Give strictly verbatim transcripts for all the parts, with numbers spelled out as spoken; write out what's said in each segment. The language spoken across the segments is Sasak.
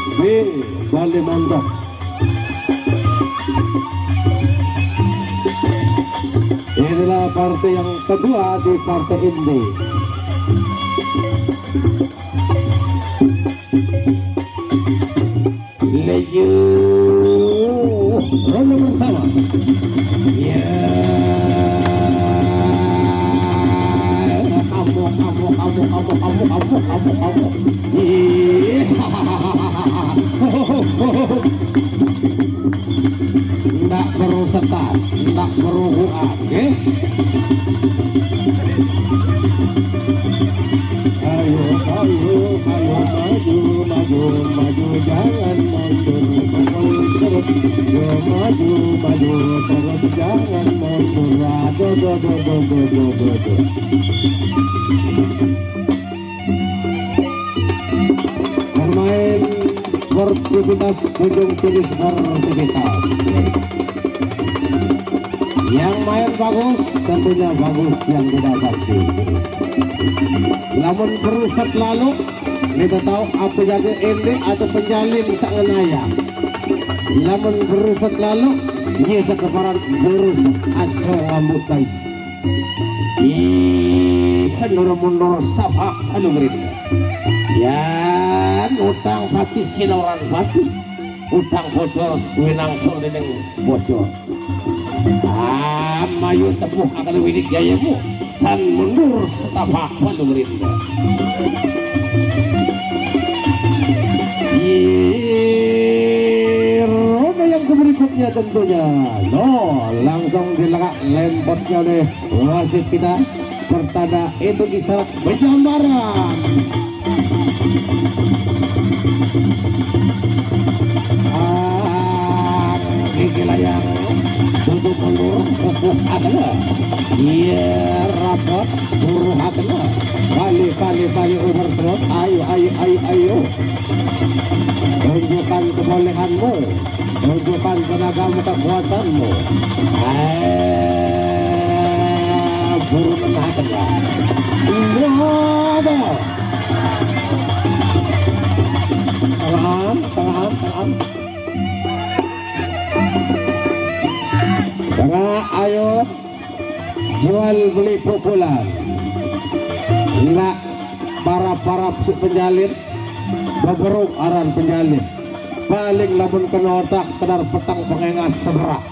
B, Bali Montok. Inilah partai yang kedua di partai inti. Laju ronde pertama. Ya, kamu, kamu, kamu, kamu, kamu, kamu, kamu, kamu. Ih. Ndak berusetan, ndak berubuan, nggih. Ayo, ayo, ayo, maju, maju, maju, jangan mundur, pukul terus. Yo, maju, maju, terus, jangan mundur. Aduh, aduh, aduh, aduh, aduh, aduh, aduh. Bermain sportivitas, ujung finish sportivitas. Yang main bagus, tentunya bagus yang tidak pasti. Lamun beruset lalu, kita tahu apa jaga ini atau penjalin tak ngenaya. Lamun beruset lalu, iya sekeparan jurus atau rambutan. Ih, mundur-mundur sabak anu ngerit. Yan utang pati sinoran pati. Utang bocor winang sul dening bocor. Amayu tepuh akan widik jayamu. Tan mundur setapak anu ngerit. Ih, ronde yang berikutnya tentunya. No, langsung dilerak lempotnya oleh wasit kita, pertanda itu isyarat penjambaran. Ah, gigi layang tutup mundur, kukuh adalah. Iya, rapot, buruh adalah. Balik, balik, balik, over terus. Ayo, ayo, ayo, ayo. Tunjukkan kebolehanmu. Tunjukkan tenagamu, kekuatanmu. Eh, buru menahan ya. Iya, ada. Tengah, tengah, tengah. Tengah, ayo. Jual beli pukulan. Nak para-para si penjalin, beberuk aran penjalin. Paling lamun kena otak, kedar petang pengengas seberak.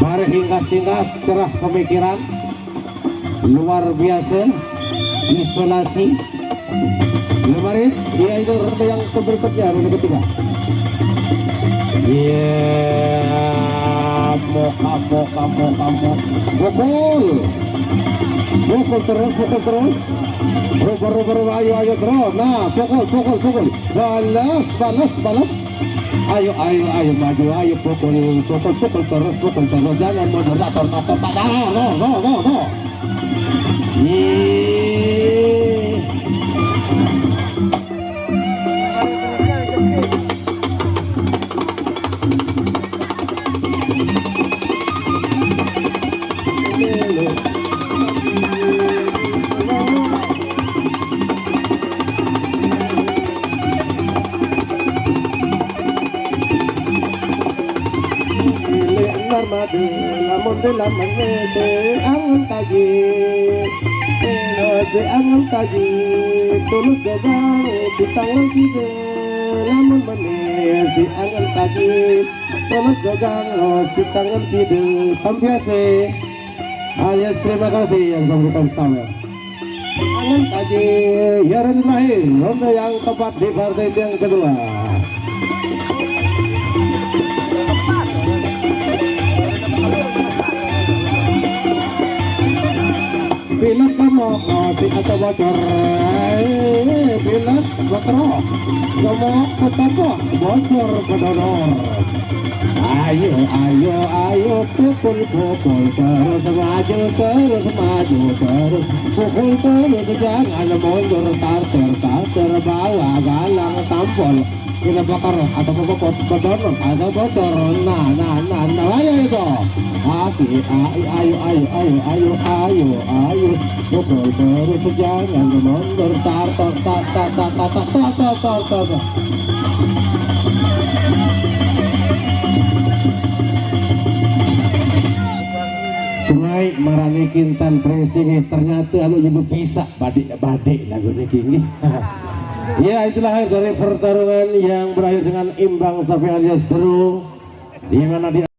Bareh hinggas-hinggas, cerah pemikiran, luar biasa, isolasi. Lemaris, iya, itu ronde yang berikutnya, ronde ketiga. Iya, moka, moka, moka, moka. Pukul. Pukul terus, pukul terus. Rubah, rubah, rubah, ayo, ayo, terus. Nah, pukul, pukul, pukul. Balas, balas, balas. Ayo, ayo, ayo, maju, ayo, pukul, pukul, pukul terus, pukul terus. Jangan mundur, tak, tak, tak, tak, tak, no, no, no, no, no. Ih. Milik Narmada, lamun di lamun di angon kaji. Di angon kaji, tulus gagang di tangan kidul. Lamun manis di angon kaji, tulus gagang di tangan kidul. Tampiase. Alias terima kasih yang memberikan sawer. Angon kaji, Yaran Mahir, ronde yang keempat di partai yang kedua. Pilek kamu, oh, si atau bocor. Eh, pilek, bocor. Kamu ketemu, bocor, bedodor. Ayo, ayo, ayo, pukul, pukul, terus maju, terus maju, terus pukul terus, jangan mundur, tarter, tarter, bawa galang tampol. Kena bakar atau mau bocor, bocor, atau bocor. Nah, nah, nah, nah, ayo itu. Aki, ai, ayo, ayo, ayo, ayo, ayo, ayo. Pukul terus, jangan mundur. Tar, tar, tar, tar, tar, tar, tar, tar, tar, tar, tar. Sungai marani kintan pressing, ternyata anu nyebut bisa badik-badik lagu niki nggih. Ya, itulah akhir dari pertarungan yang berakhir dengan imbang sampai alias draw, di mana di